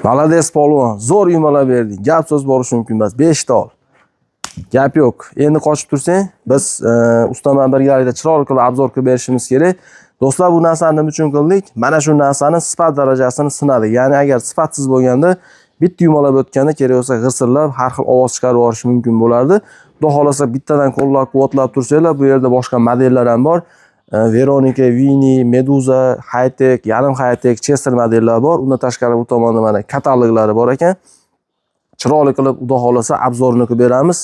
Молодец polvon, zo'r yumalab berding. Gap so'z borishi mumkin emas. 5 ta ol. Gap yo'q. Endi qochib tursang, biz ustam bilan birgalikda chiroyli qilib обзор qilib berishimiz kerak. Do'stlar, bu narsani nima uchun qildik? Mana shu narsani sifat darajasini sinadik. Ya'ni agar sifatsiz bo'lganda bitta yumalab o'tganda kerak bo'lsa g'irsillab har xil ovoz chiqarib yuborishi mumkin bo'lardi. Xudo xohlasa bittadan qo'llab quvvatlab tursanglar, bu yerda boshqa modellar ham bor. Veronika, Vini, Meduza, High-Tech, yarim High-Tech, Chester modellar bor. Undan tashqari bu tomonda mana kataloglari bor ekan. Chiroyli qilib, xudo xohlasa обзор ini qilib beramiz.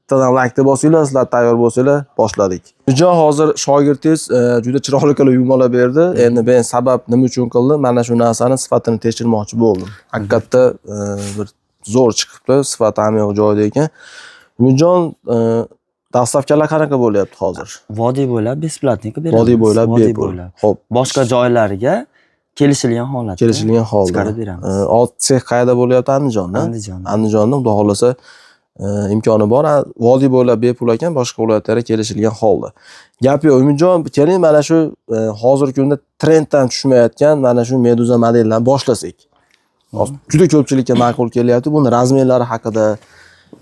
Bittadan laykni bosinglar, sizlar tayyor bo'lsanglar, boshladik. Jon, hozir shogirdingiz juda chiroyli qilib yumalab berdi. Endi men sabab nima uchun qildim? Mana shu narsani sifatini tekshirmoqchi bo'ldim. Haqiqatda bir zo'r chiqibdi, sifati ham yo'q joyida ekan. Umidjon, доставка lar qanaqa bo'lyapti hozir? Vodiy bo'ylab бесплатный qilib beramiz. Vodiy bo'ylab Vodiy bepul. bo'ylab. Xo'p, Boshqa joylarga kelishilgan holatda. Kelishilgan holda. Chiqarib beramiz. Old sex qayerda bo'lyapti? Andijonda. Andijonda. Andijonda xudo xohlasa imkoni bor. Vodiy bo'ylab bepul ekan, boshqa viloyatlarga kelishilgan holda. Gap yo'q. Umidjon, keling, mana shu hozirgi kunda trenddan tushmayotgan mana shu Meduza modeldan boshlasak. Hozir juda ko'pchilikka ma'qul kelyapti. Buni размер lari haqida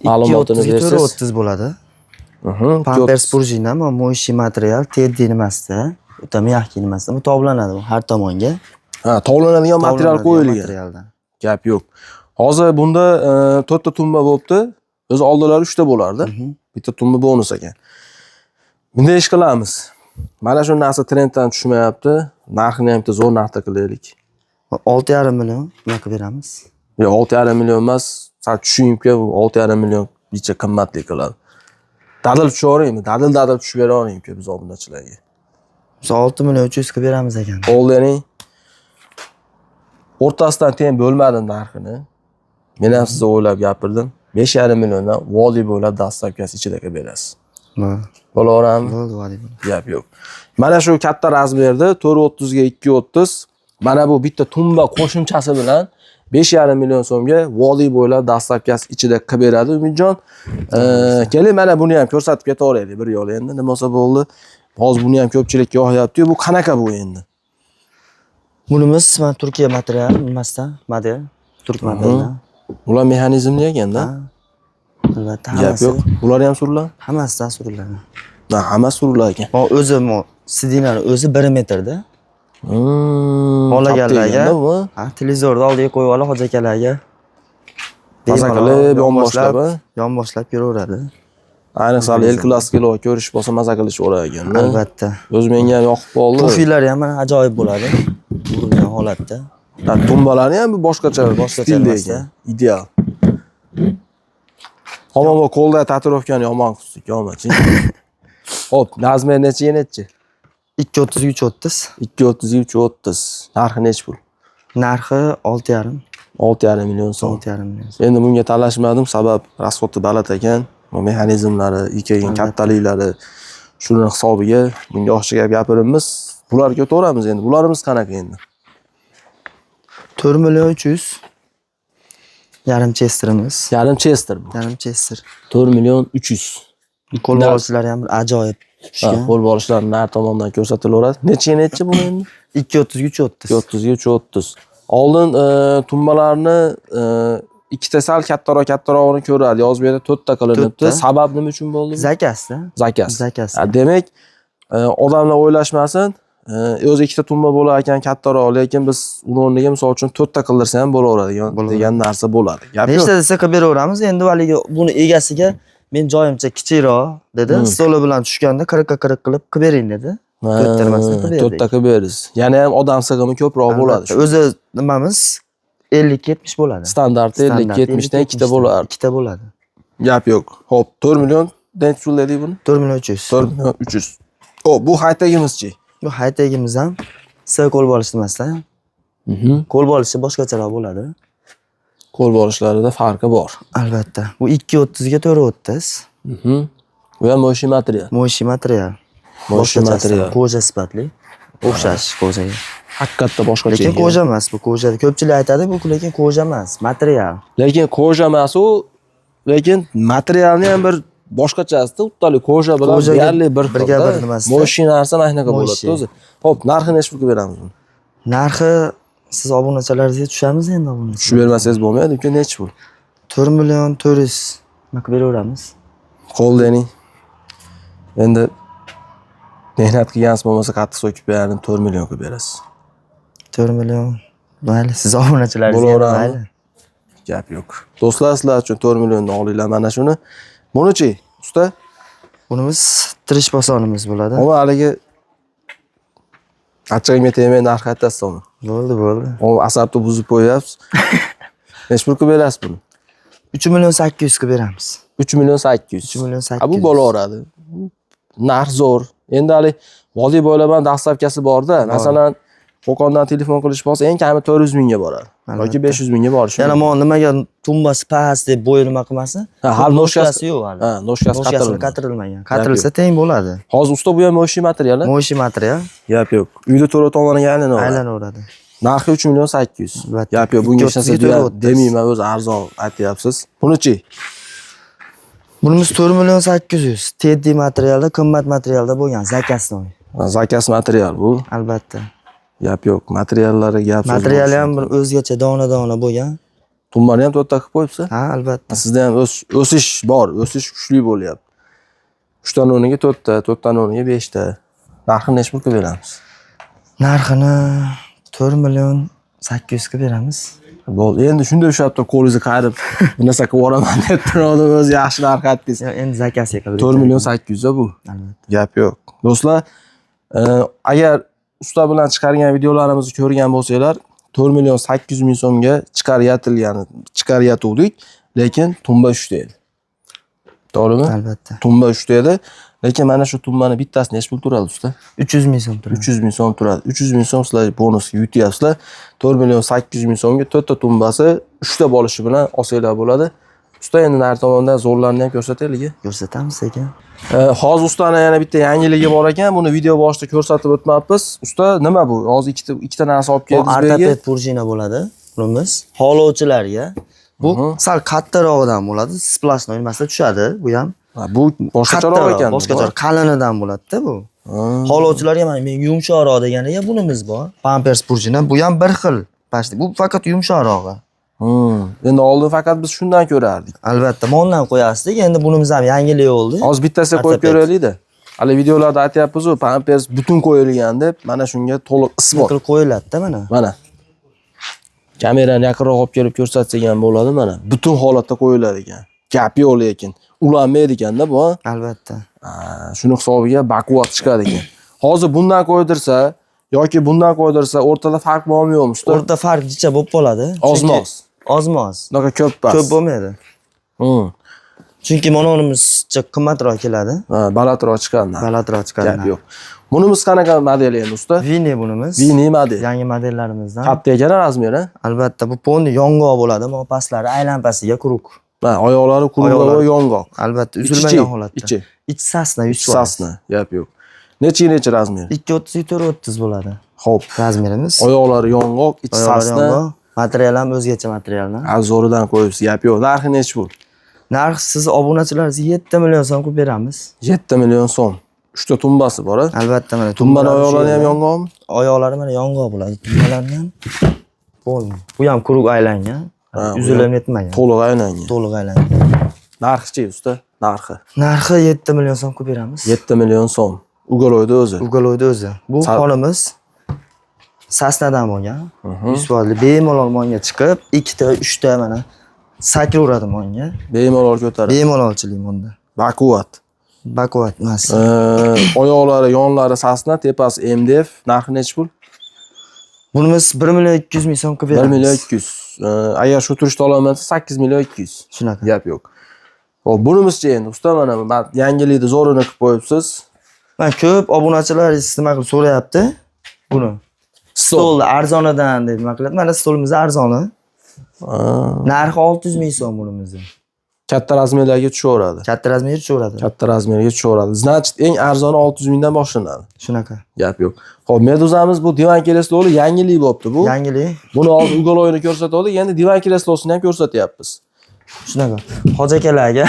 ma'lumotini 2.30 ga bersangiz. 4.30 bo'ladi. Pampers пружина, моющий material, teddi nimasida, o'ta мягкий nimasida, bu tovlanadi bu har tomonga. Ha, tovlanadigan material Tovlanadigan qo'yilgan. Materialdan. Gap yo'q. Hozir bunda to'rtta tumba bo'libdi. O'zi oldinlari uchta bo'lardi. Bitta tumba bonus ekan. Bunday ish qilamiz. Mana shu narsa trenddan tushmayapti. Narxini ham bitta zo'r narxda qilaylik. 6,5 million nima qilib beramiz? Yo'q, 6,5 million emas, sal tushingki, bu 6,5 million bicha qimmatli qiladi. Dadil tushaveraymi? Dadil dadil tushib bera olaymi biz obunachilarga? Biz 6 million 300 qilib beramiz ekan. Qo'llaring o'rtasidan teng bo'lmadim narxini. Men ham sizni o'ylab gapirdim. 5,5 milliondan vodiy bo'ylab доставка si ichida qilib berasiz. Bo'laveradimi? Bo'ldi, vodiy bo'ladi. Gap yo'q. Mana shu katta размер da 4.30 ga 2.30, mana bu bitta tumba qo'shimchasi bilan 5,5 million so'mga vodiy bo'ylab доставка si ichida qilib beradi Umidjon. Keling, mana buni ham ko'rsatib ketaveraylik bir yo'l endi. Nima bo'lsa bo'ldi. Hozir buni ham ko'pchilik yoqyapti. Bu qanaqa bu endi? Bunimiz mana Turkiya material nimasidan? Model. Turk modelidan. Ular mexanizmli ekanda. Ha. Albatta, Gap hammasi yo'q. Bular ham suriladi? hammasidan suriladi. Ha, hammasi surilar ekan. O o'zi mo сиденье ni o'zi 1 metrda. Katta ekanda bu. Ha, televizorni oldiga qo'yib olib, hoji akalarga Maza qilib, yonboshlab, ha? Yonboshlab yuraveradi. Ayniqsa El Klasiko ko'rish bo'lsa, maza qilishaverar ekanda. Albatta. O'zi menga ham yoqib qoldi. Pufilari ham mana ajoyib bo'ladi. Urilgan holatda. Ha, tumbalari ham bir boshqacha, Boshqacha stilda emasda. ekan. Ideal. Hamma bu qo'lda tatuirovkani yomon qildik, yomon. Xo'p, размер necha, nechi? 2.30 3.30. 2.30 3.30. Narxi nechi pul? Narxi 6,5. 6,5 million so'm. 6,5 million. Endi bunga talashmadim, sabab расход i baland ekan. Bu mexanizmlari, keyin kattaliklari, shuni hisobiga bunga oshcha gap gapiribmiz. Bularga o'taveramiz endi. Bularimiz qanaqa endi? 4 million 300. Yarim chesterimiz. Yarim chester bu. Yarim chester. 4 million 300. Qo'l bolishlari ham bir ajoyib Ha, tushgan. qo'l borishlar nar tomondan ko'rsatilaveradi. Necha nechi buni endi? 2.30 3.30. 30 ga 3.30. Oldin tumbalarni ikkita sal kattaroq kattarog'ini ko'rardi. Hozir bu yerda to'rtta qilinibdi. To'rtta. Sabab nima uchun bo'ldi bu? Заказ da. Заказ. Заказ. Ha, demak, odamlar o'ylashmasin, o'zi ikkita tumba bo'lar ekan kattaroq, lekin biz uni o'rniga misol uchun to'rtta qildirsa ham bo'laveradigan Bo'laveradi. Degan narsa bo'ladi. Gap yo'q. Nechta desa qilib beraveramiz. Endi haligi buni egasiga men joyimcha kichikroq dedi. Stoli bilan tushganda 40 ga 40 qilib qilib bering dedi. To'rtta nimasini qilib berdik. To'rtta qilib beririz. Yana ham odam sig'imi ko'proq bo'ladi. Albatta. O'zi nimamiz 50 70 bo'ladi. Standarti 50 Standart 70 dan ikkita 50, bo'lardi. Ikkita bo'ladi. Gap yo'q. Xo'p, 4 million nechi pul dedik buni? 4 million 300. 4 million 300. O, bu haytagimizchi? Bu haytagimiz ham S qo'l bolish nimasida. Qo'l bolishi boshqacharoq bo'ladi. Qo'l borishlarida farqi bor. Albatta. Bu 2.30 ga 4.30. Bu ham моющий material. Моющий material. Моющий Boshqachasi, material. Кожа sifatli. O'xshash кожа ga. Haqiqatda boshqacha Lekin ekan. кожа emas bu, кожа. Ko'pchilik aytadi, bu lekin кожа emas, material. Lekin кожа emas u, lekin materialni ham bir boshqachasida, uttali кожа bilan Кожа ga deyarli bir birga xilda. bir nimasida. Моющий narsa mana shunaqa bo'ladi Моющий. O'zi. Xo'p, narxini nechi pulga beramiz buni? Narxi siz obunachilaringizga tushamiz endi obunachilar. Tushib bermasangiz bo'lmaydi, uka, nechi pul? 4 million 400 nima qilib beraveramiz. Qo'l dening. Endi mehnat qilgansiz, bo'lmasa qattiq so'kib berardim, 4 million qilib berasiz. 4 million. Mayli, siz obunachilaringizga Bo'laveradimi? mayli. Gap yo'q. Do'stlar, sizlar uchun 4 milliondan olinglar mana shuni. Buni-chi, usta? Bunimiz tirish posonimiz bo'ladi. Ammo haligi achchig'imga tegmay narx aytasiz uni. Bo'ldi, bo'ldi. O asabni buzib qo'yyapsiz. Nechi pul qilib berasiz buni? 3 million 800 qilib beramiz. 3 million 800. 3 million Ha, bu 800. bo'laveradi. Narx zo'r. Endi hali vodiy bo'ylab ham доставка si borda. Masalan, Qo'qondan telefon qilish bo'lsa, eng kami 400 mingga boradi. Yoki 500 mingga borishi Yana mumkin. mo nimaga tumbasi past deb bo'yi nima qilmasin? Ha, hali Ножка si ножка si yo'q hali. Ha, ножка si Ножка sini qatirilmagan. qatirilmagan. Qatirilsa teng bo'ladi. Hozir usta, bu ham моющий material. Моющий material. Gap yo'q. Uyda to'rt tomoniga aylanaveradi. Aylanaveradi. Narxi 3 million 800. Albatta. Gap yo'q. Bunga hech narsa 230 ga demayman, o'zi arzon aytyapsiz. Buni-chi? Bunimiz 4 million 800. Teddy materialda, qimmat materialda bo'lgan, заказной. Заказ material bu. Albatta. Gap yo'q. Materiallari gap so'z. Materiali ham bir o'zgacha dona-dona bo'lgan. Tumbani ham to'rtta qilib qo'yibsiz. Ha, albatta. Sizda ham o'sish bor, o'sish kuchli bo'lyapti. 3 tani o'rniga to'rtta, to'rttani o'rniga beshta. Narxini nechi pul qilib beramiz? Narxini 4 million 800 ga beramiz. Bo'ldi. Endi shunday ushlab turib, qo'lingizni qayirib, bir narsa qilib yuboraman deb turgandim, o'zi yaxshi narx aytdingiz. Yo, endi заказ qildik. 4 million 800 bu. Albatta. Gap yo'q. Do'stlar, agar usta bilan chiqargan videolarimizni ko'rgan bo'lsanglar, 4 million 800 ming so'mga chiqaryatilgani, chiqaryatuvdik, lekin tumba 3 edi. To'g'rimi? Albatta. Tumba 3 edi. Lekin mana shu tumbani bittasi nechi pul turadi, usta? 300 ming so'm turadi. 300 ming so'm turadi. 300 ming so'm sizlar bonusga yutyapsizlar. 4 million 800 ming so'mga to'rtta tumbasi 3 ta bo'lishi bilan olsanglar bo'ladi. Usta, endi nari tomondan zo'rlarni ham ko'rsataylik. Ko'rsatamiz sekin. Hozir ustani yana bitta yangiligi bor ekan. Buni video boshida ko'rsatib o'tmabmiz. Usta, nima bu? Hozir ikkita narsa olib Bu keldingiz bu yerga. ortoped пружина bo'ladi. Bunimiz xohlovchilarga. Bu sal kattarog'idan bo'ladi. Сплошной nimasida tushadi bu ham. Ha, bu boshqacharoq Kattaroq, ekan. boshqacharoq, qalinidan bo'ladi-da bu. Xohlovchilarga mana men yumshoqroq deganiga bunimiz bor. Pampers пружина bu ham bir xil. Почти. Bu faqat yumshoqrog'i. Endi oldin faqat biz shundan ko'rardik. Albatta, mondan qo'yasdik. Endi bunimiz ham yangilik bo'ldi. Hozir bittasiga qo'yib Ortoped. ko'raylik-da. Hali videolarda aytyapmiz-ku, pampers butun qo'yilgan deb, mana shunga to'liq isbot. Qilib qo'yiladi-da mana. Mana. Kamerani yaqinroq olib kelib ko'rsatsak ham bo'ladi mana. Butun holatda qo'yiladi ekan. Gap yo'q lekin. Ulanmaydi ekanda bu. Ha? Albatta. Ha, shuni hisobiga baquvvat chiqadi ekan. Hozir bundan qo'ydirsa yoki bundan qo'ydirsa o'rtada farq bormi yo'qmi, usta? O'rta farq jicha bo'lib qoladi. Ozmoz. Ozmoz. Unaqa ko'p emas. Ko'p bo'lmaydi. Chunki mononimizcha qimmatroq keladi. Ha, balandroq chiqadi narx. Balandroq chiqadi. Gap yo'q. Bunimiz qanaqa model endi, usta? Vini bunimiz. Vini model. Yangi modellarimizdan. Katta ekan размер i. Albatta, bu полный yong'oq bo'ladi. Mana pastlari aylanpasiga круг. Ha, oyoqlari quruq va Oyoqlari. yong'oq. Albatta, Ichi-chi? uzilmagan holatda. Ichi. Ichi сосна 100%. Сосна, gap yo'q. Necha necha размер? 2.30 4.30 bo'ladi. Xo'p. Размер imiz. Oyoqlari yong'oq, ichi Oyoqlari сосна. yong'oq. Material ham o'zgacha materialdan. Ha, zo'ridan qo'yibsiz, gap yo'q. Narxi nechi pul? Narx siz obunachilaringizga 7 million so'm qilib beramiz. 7 million so'm. 3 ta tumbasi bor, a? Albatta, mana Tumbani tumbalari shu oyoqlari ham yerda. yong'oqmi? Oyoqlari mana yong'oq bo'ladi. Tumbalarni ham полный. Bu ham круг aylangan. Ha, bu Uzilib ham netmagan. to'liq aylangan. To'liq aylangan. Narxichi, usta? Narxi. Narxi 7 million so'm qilib beramiz. 7 million so'm. Уголой da o'zi. Уголой da o'zi. Bu xonamiz сосна dan bo'lgan. 100 foizli bemalol monga chiqib, ikkita, uchta mana sakraveradi monga. Bemalol ko'taradi. Bemalolchilik bunda. Baquvvat. Baquvvat emas. Oyoqlari, yonlari сосна, tepasi MDF. Narxi nechi pul? Bunimiz 1 million 200 ming so'm qilib 1 beramiz. million 200. Agar shu turishda olaman desa 8 million 200. Shunaqa. Gap yo'q. Xo'p, bunimizchi endi, usta, mana bu yangilikni zo'rini qilib qo'yibsiz. Mana ko'p obunachilar nima qilib so'rayapti buni. Stol. Stolni arzonidan deb nima qiladi. Mana stolimiz arzoni. Narxi 600 ming so'm bunimizni. Katta размер larga tushaveradi. Katta размер ga tushaveradi. Katta размер ga tushaveradi. Значит, eng arzoni 600 mingdan boshlanadi. Shunaqa. Gap yo'q. Xo'p, meduzamiz bu divan kresloli yangilik bo'libdi bu. Yangilik. Buni hozir уголой ini ko'rsatgandik, endi divan kreslosini ham ko'rsatyapmiz. Shunaqa. Hoji akalarga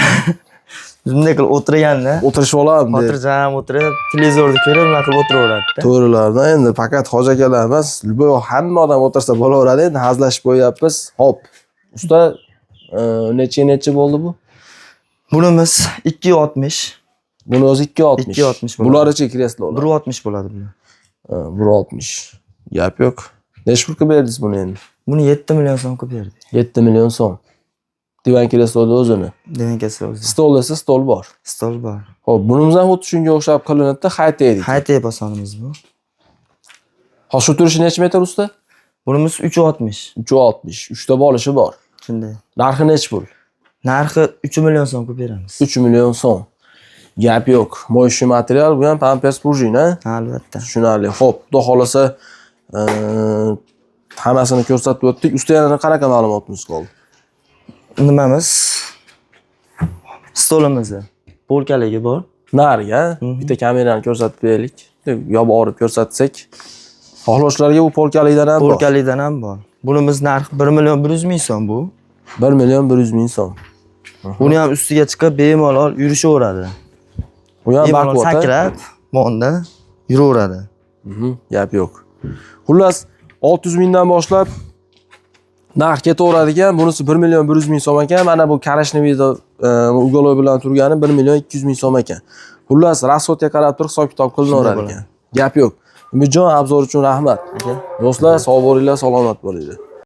Bunday qilib o'tirganda O'tirishib olamdi. Xotirjam o'tirib, televizorni ko'rib, nima qilib o'tiraveradi-da. To'g'rilardan endi faqat hoji akalar emas, любой hamma odam o'tirsa bo'laveradi. Endi hazillashib qo'yyapmiz. Hop. Usta, necha necha bo'ldi bu? Bunimiz 2.60. Buni o'zi 2.60. 2.60 bo'ladi. Bularichi kreslolar. 1.60 bo'ladi bular. Ha, 1.60. Gap yo'q. Necha pul qilib berdingiz buni endi? Buni 7 million so'm qilib berdik. 7 million so'm. Divan kresloni o'zini. Demak, o'zi. Stol esa stol bor. Stol bor. Xo'p, bunimiz ham xuddi shunga o'xshab qilinadi, high edi. High basonimiz bu. Hozir shu turishi necha metr, usta? Bunimiz 3.60. 3.60. 3 ta bolishi bor. Shunday. Narxi necha pul? Narxi 3 million so'm qilib beramiz. 3 million so'm. Gap yo'q. Моющий material, bu ham pampers prujina. Ha, albatta. Tushunarli. Xo'p, xudo xolasa, hammasini ko'rsatib o'tdik. Usta, yana qanaqa ma'lumotimiz qoldi? Nimamiz? Stolimizni polkaligi bor. Nariga bitta kamerani ko'rsatib beraylik. Yo borib ko'rsatsak. Xohlovchilarga bu polkalikdan ham bor. Polkalidan ham bor. Bunimiz narxi 1 million 100 ming so'm bu. 1 million 100 ming so'm. Buni ham ustiga chiqib bemalol yurishaveradi. Bu ham Bemalol baquvvat, a? sakrab, monda yuraveradi. Gap yo'q. Xullas, 600 mingdan boshlab narx ketaveradi ekan. Bunisi 1 million 100 ming so'm ekan. Mana bu коричневый уголок bilan turgani 1 million 200 ming so'm ekan. Xullas, расход ga qarab turib hisob kitob qilinaveradi ekan. Gap yo'q. Umidjon, обзор uchun rahmat. Aka. Do'stlar, sog' bo'linglar, salomat bo'linglar.